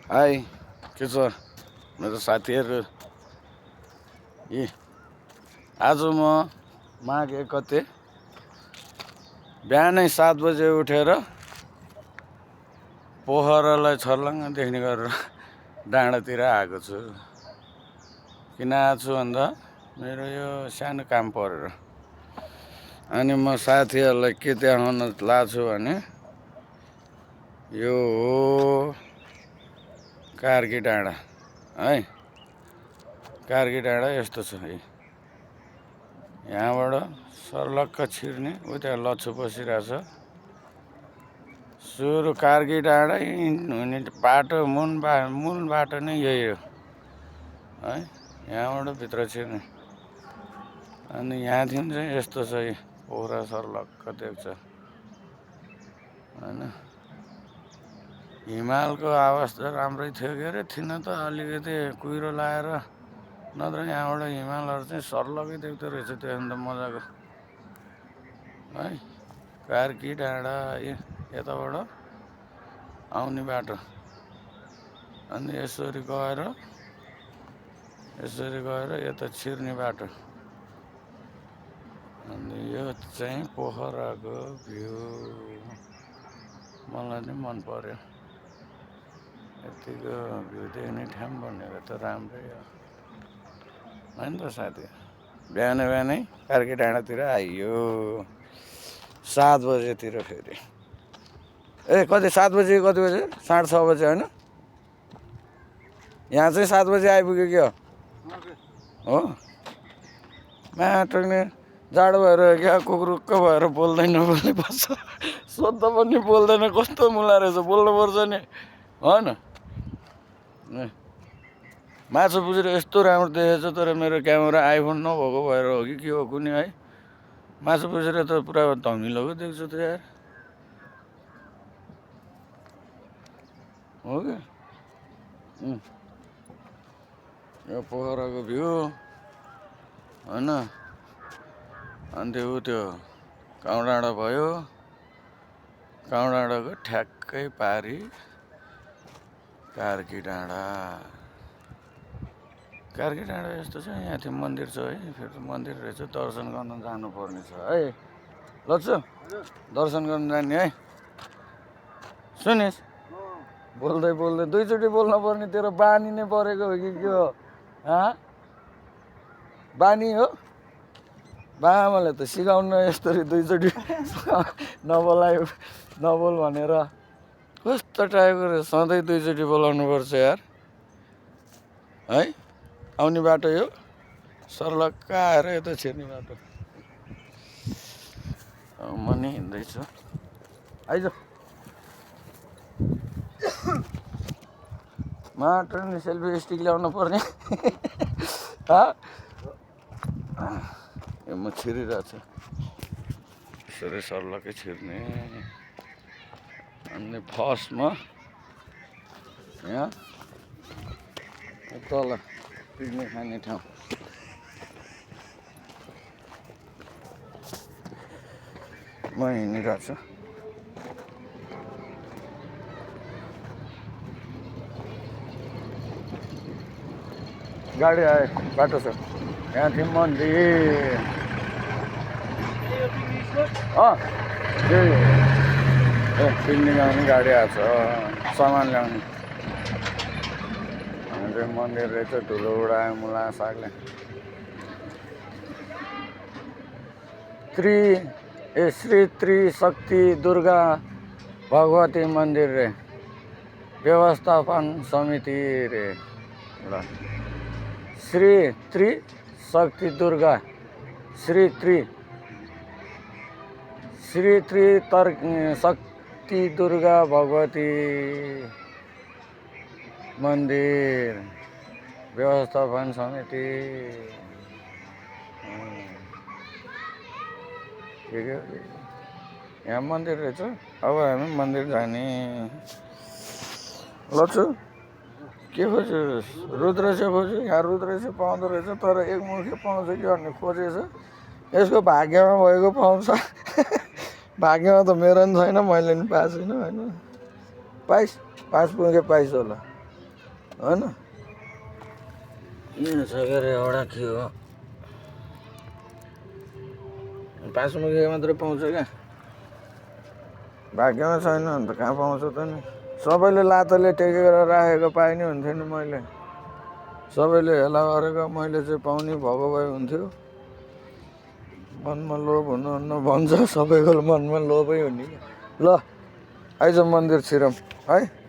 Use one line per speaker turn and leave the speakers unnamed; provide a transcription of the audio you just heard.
High के छ मेरो साथीहरू। आज म माघ 1 गते बिहानै 7 बजे उठेर पोखरालाई छर्लङ्ग देख्ने गरेर डाँडातिर आएको छु। किन आएको छु भन्दा मेरो यो सानो काम परेर। अनि म साथीहरूलाई के देखाउन लाग्छु भने यो हो कार्की डाँडा है। कार्की डाँडा यस्तो छ है। यहाँबाट सर्लक्क छिर्ने उता लच्छु बसिरहेछ। सुरु कार्की डाँडा हुने बाटो मूल बाटो नै यही हो है। यहाँबाट भित्र छिर्ने अनि यहाँदेखि चाहिँ यस्तो छ पोखरा सर्लक्क देख्छ होइन। हिमालको अवस्था राम्रै थियो के अरे, थिएन त अलिकति कुहिरो लाएर, नत्र यहाँबाट हिमालहरू चाहिँ सर्लकै देख्दो रहेछ। त्यो अन्त मजाको है। कार्की डाँडा यताबाट आउने बाटो अनि यसरी गएर यता छिर्ने बाटो। अनि यो चाहिँ पोखराको भ्यू मलाई नै मन पर्यो। यतिको भ्यू देख्ने ठाउँ भनेको त राम्रै हो होइन त साथी। बिहानै कार्की डाँडातिर आइयो 7 बजेतिर फेरि। कति 7 बजे कति बजे 6:30 बजे होइन। यहाँ चाहिँ 7 बजे आइपुग्यो क्या हो। माटो जाडो भएर क्या कुकुरुक्क भएर बोल्दैन बोल्ने पर्छ। सोद्धा पनि बोल्दैन, कस्तो मुला रहेछ, बोल्नु पर्छ नि होइन। माछा पुछेर यस्तो राम्रो देखेछ, तर मेरो क्यामेरा आइफोन नभएको भएर हो कि के हो कुनै है। माछा पुछेर त पुरा धमिलो पो देख्छु त यार हो क्या। यो पोखराको भ्यू होइन। अनि त्यो काउँ डाँडा भयो। काउँ डाँडाको ठ्याक्कै पारी कार्की डाँडा। कार्की डाँडा यस्तो छ। यहाँ थियो मन्दिर छ है। फेरि मन्दिर रहेछ, दर्शन गर्न जानुपर्ने छ है। लच्छु दर्शन गर्न जाने है। सुनिस् बोल्दै दुईचोटि बोल्न पर्ने तेरो बानी नै परेको हो कि के हो बानी हो। बाआमाले त सिकाउनु यस्तरी दुईचोटि नबोल भनेर। कस्तो टाइपको रहेछ, सधैँ दुईचोटि बोलाउनु पर्छ यार है। आउने बाटो यो सर्लक्क आएर यता छिर्ने बाटो। म नि हिँड्दैछु आइज। माटो नि सेल्फी स्टिक ल्याउनु पर्ने। म छिरिरहेको छु यसरी सर्लक्कै छिर्ने। अनि फर्स्टमा यहाँ तल पिकनिक खाने ठाउँ। म हिँडिरहेको छु। गाडी आयो, बाटो छ। यहाँ थियो मन्दिर। पिकनिक आउने गाडी आएको छ, सामान ल्याउने। अनि त्यो मन्दिर रहेछ, धुलो उडायो मुला सागले। श्री त्रिशक्ति दुर्गा भगवती मन्दिर रे, व्यवस्थापन समिति रे ल। श्री त्रिशक्ति दुर्गा शक्ति दुर्गा भगवती मन्दिर व्यवस्थापन समिति। यहाँ मन्दिर रहेछ। अब हामी मन्दिर जाने। लच्छु के खोज्यो? रुद्रेश खोज्यो। यहाँ रुद्रेश पाउँदो रहेछ, तर एकमुखे पाउँछ कि भन्ने खोजेछ। यसको भाग्यमा भएको पाउँछ। भाग्यमा त मेरो नि छैन, मैले नि पाएको छैन होइन। पाइस 5 मुखे पाइस होला। होइन यहाँ छ के अरे एउटा के हो पाँचमुखे मात्रै पाउँछ क्या भाग्यमा छैन भने त कहाँ पाउँछ त नि सबैले लातले टेकेर राखेको पाए नि हुन्थ्यो नि मैले सबैले हेला गरेको मैले चाहिँ पाउने भएको भए हुन्थ्यो मनमा लोभ हुनुहुन्न भन्छ सबैको मनमा लोभै हुने ल आइज मन्दिर छिरौँ है